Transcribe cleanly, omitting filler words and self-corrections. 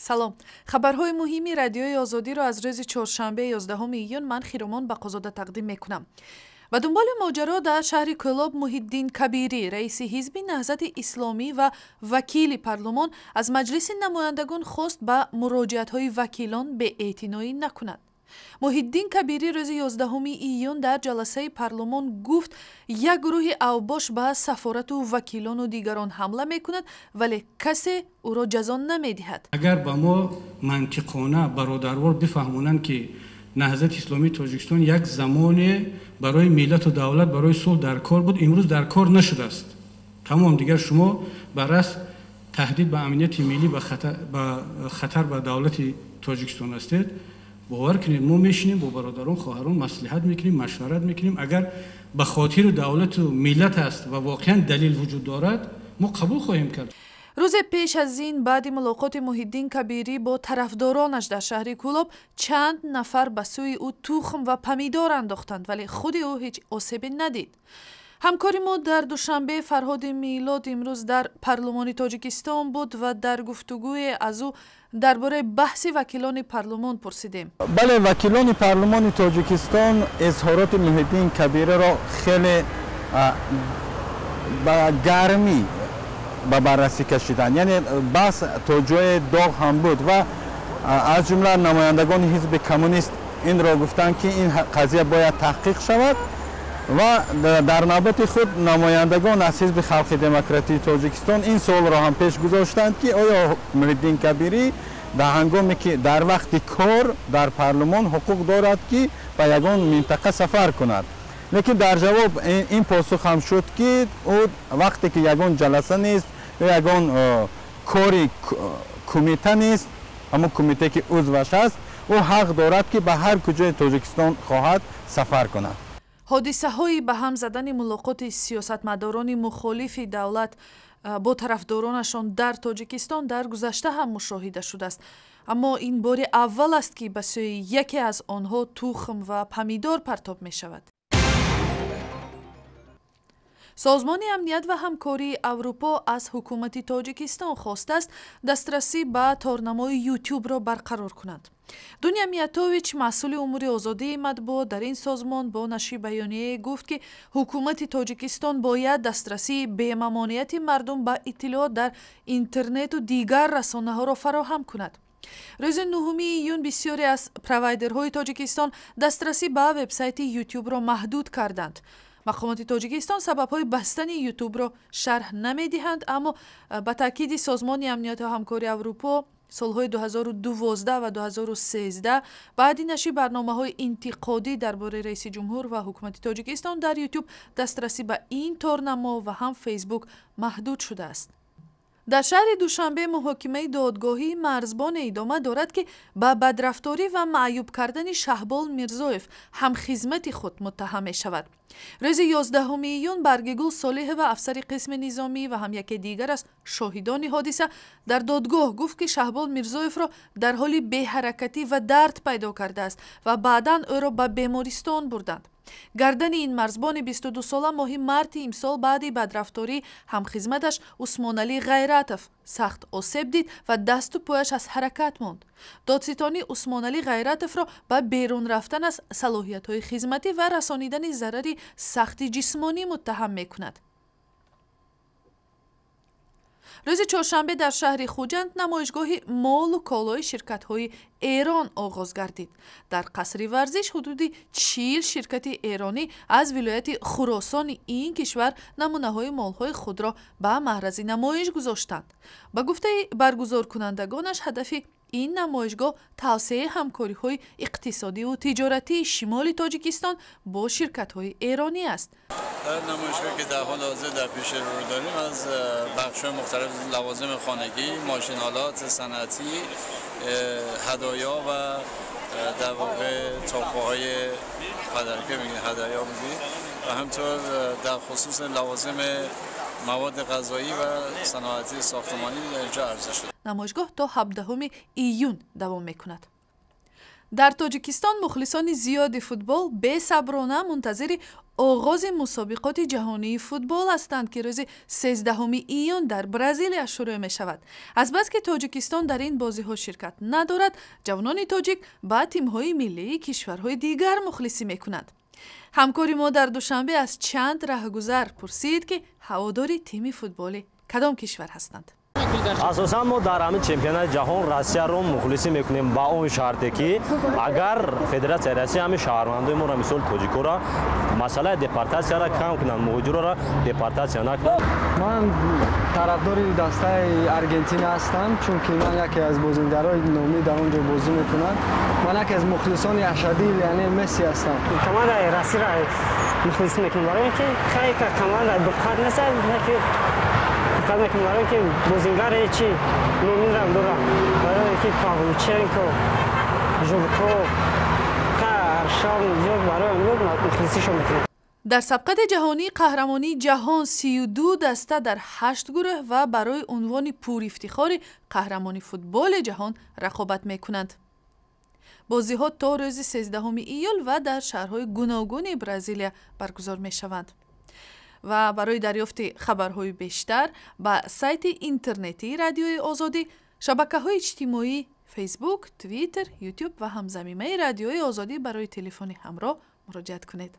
Салом. Хабарҳои муҳими Радиои Озодиро аз рӯзи чоршанбе, 11 июн, ман, Хиромон Бақозода, тақдим мекунам. Ба дунболи моҷаро дар шаҳри Кӯлоб Муҳиддин Кабирӣ, раиси ҳизби Наҳзати Исломӣ ва вакили парлумон, аз Маҷлиси намояндагон хост, ба муроҷиатҳои вакилон беэътиноӣ накунад. Муҳиддин Кабирӣ рӯзи 11 июн дар ҷаласаи парлумон гуфт, як гурӯҳи авбош ба сафорату вакилону дигарон ҳамла мекунад, вале касе ӯро ҷазо намедиҳад. Агар ба мо мантиқона, бародарвор бифаҳмонанд, ки Наҳзати Исломии Тоҷикистон як замоне барои миллату давлат, барои сулҳ дар кор буд, имрӯз дар кор нашудааст, тамом, дигар шумо баррас таҳдид ба амнияти миллӣ, ба хатар ба давлати Тоҷикистон ҳастед, бовар кунед, мо мешинем, бо бародарон, хоҳарон маслиҳат мекунем, машварат мекунем. Агар ба хотири давлату миллат аст ва воқеан далел вуҷуд дорад, мо қабул хоҳем кард. Рӯзе пеш аз ин, баъди мулоқоти Муҳиддин Кабирӣ бо тарафдоронаш дар шаҳри Кӯлоб, чанд нафар ба сӯи ӯ тухм ва помидор андохтанд, вале худи ӯ ҳеҷ осебе надид. Ҳамкори мо дар Душанбе, Фарҳоди Милод, имрӯз дар парлумони Тоҷикистон буд ва дар гуфтугӯе аз ӯ дар бораи баҳси вакилони парлумон пурсидем. Бале, вакилони парлумони Тоҷикистон изҳороти Муҳиддин Кабириро хеле ба гармӣ ба баррасӣ кашиданд, яъне баҳс то ҷое доғ ҳам буд ва аз ҷумла намояндагони ҳизби коммунист инро гуфтанд, ки ин қазия бояд таҳқиқ шавад, ва дар навбати худ намояндагон аз ҳизби Халқи Демократии Тоҷикистон ин суолро ҳам пеш гузоштанд, ки оё Муҳиддин Кабирӣ дар ҳангоме ки дар вақти кор дар парлумон ҳуқуқ дорад, ки ба ягон минтақа сафар кунад. Лекин дар ҷавоб ин посух ҳам шуд, ки ӯ вақте ки ягон ҷаласа нест ё ягон кори кумита нест, ҳамон кумитае ки узваш аст, ӯ ҳақ дорад, ки ба ҳар куҷои Тоҷикистон хоҳад, сафар кунад. Ҳодисаҳои ба ҳам задани мулоқоти сиёсатмадорони мухолифи давлат бо тарафдоронашон дар Тоҷикистон дар гузашта ҳам мушоҳида шудааст, аммо ин бори аввал аст, ки ба сӯи яке аз онҳо тухм ва помидор партоб мешавад. Созмони Амният ва ҳамкории Аврупо аз ҳукумати Тоҷикистон хостааст, дастрасӣ ба торнамои Ютубро барқарор кунанд. Дуня Миятович, масъули умури озодии матбуот дар ин созмон, бо нашри баёнияе гуфт, ки ҳукумати Тоҷикистон бояд дастрасии бемамониати мардум ба иттилоот дар интернету дигар расонаҳоро фароҳам кунад. Рӯзи 9 июн бисёре аз провайдерҳои Тоҷикистон дастрасӣ ба вебсайти Ютубро маҳдуд карданд. Мақомоти Тоҷикистон сабабҳои бастани Ютубро шарҳ намедиҳанд, аммо ба таъкиди Созмони Амнияту ҳамкории Аврупо, солҳои 2012 ва 2013 баъди нашри барномаҳои интиқодӣ дар бораи раиси ҷумҳур ва ҳукумати Тоҷикистон дар Ютуб дастрасӣ ба ин торнамо ва ҳам Фейсбук маҳдуд шудааст. Дар шаҳри Душанбе муҳокимаи додгоҳии марзбоне идома дорад, ки ба бадрафторӣ ва маъюб кардани Шаҳбол Мирзоев, ҳамхизмати худ, муттаҳам мешавад. Рӯзи 11 июн Баргигул Солиҳова, афсари қисми низомӣ ва ҳам яке дигар аз шоҳидони ҳодиса, дар додгоҳ гуфт, ки Шаҳбол Мирзоевро дар ҳоли беҳаракатӣ ва дард пайдо кардааст ва баъдан ӯро ба бемористон бурданд. Гардани ин марзбони 22сола моҳи марти имсол баъди бадрафторӣ ҳамхизматаш Усмоналӣ Ғайратов сахт осеб дид ва дасту пояш аз ҳаракат монд. Додситонӣ Усмоналӣ Ғайратовро ба берун рафтан аз салоҳиятҳои хизматӣ ва расонидани зарари сахти ҷисмонӣ муттаҳам мекунад. Рӯзи чоршанбе дар шаҳри Хуҷанд намоишгоҳи молу колои ширкатҳои Эрон оғоз гардид. Дар қасри варзиш ҳудуди 40 ширкати эронӣ аз вилояти Хуросони ин кишвар намунаҳои молҳои худро ба маърази намоиш гузоштанд. Ба гуфтаи баргузоркунандагонаш, ҳадафи ин намоишгоҳ тавсеаи ҳамкориҳои иқтисодиву тиҷоратии шимоли Тоҷикистон бо ширкатҳои эронӣ аст. در نمایشگاهی که در حال حاضر در پیش رو داریم، از بخش‌های مختلف لوازم خانگی، ماشین‌آلات صنعتی، هدایا و در واقع تحفه‌های پدرکه میگن، هدایا میگیم، و همطور در خصوص لوازم مواد غذایی و صنعتی ساختمانی در اینجا عرضه شده. Намоишгоҳ то 17 июн давом мекунад. Дар Тоҷикистон мухлисони зиёди футбол бесаброна мунтазири оғози мусобиқоти ҷаҳонии футбол ҳастанд, ки рӯзи 13 июн дар Бразилия шурӯъ мешавад. Азбаски Тоҷикистон дар ин бозиҳо ширкат надорад, ҷавонони тоҷик ба тимҳои миллии кишварҳои дигар мухлисӣ мекунанд. Ҳамкори мо дар Душанбе аз чанд раҳгузар пурсид, ки ҳаводори тими футболи кадом кишвар ҳастанд. Асосан мо дар ҳамин чемпионати ҷаҳон Россияро мухлисӣ мекунем, ба он шарте ки агар Федератсияи Россия ҳамин шаҳрвандои моро, мисол тоҷикоро, масъалаи депортатсияро кам кунанд, муҳоҷироро депортатсия накунанд. Ман тарафдори дастаи Аргентина ҳастам, чунки ман яке аз бозингарои номӣ дар он ҷо бозӣ мекунанд. Ман яке аз мухлисони ашаддии Лионел Месси ҳастам. Командаи Россияро мухлисӣ мекунем, барои ин ки хеле команда диққат нест, диққат мекунем, барои ин ки бозингаре чи номинрам дорам, барои ин ки Павлученко, Журков, Аршавин зиёд, барои мухлисишон мекунем. Дар сабқати ҷаҳонии қаҳрамонии ҷаҳон 32 даста дар ҳашт гурӯҳ ва барои унвони пурифтихори қаҳрамони футболи ҷаҳон рақобат мекунанд. Бозиҳо то рӯзи 13 июл ва дар шаҳрҳои гуногуни Бразилия баргузор мешаванд. Ва барои дарёфти хабарҳои бештар ба сайти интернетии Радиои Озодӣ, шабакаҳои иҷтимоӣ Фейсбук, Твиттер, Ютуб ва ҳамзамимаи Радиои Озодӣ барои телефони ҳамроҳ муроҷиат кунед.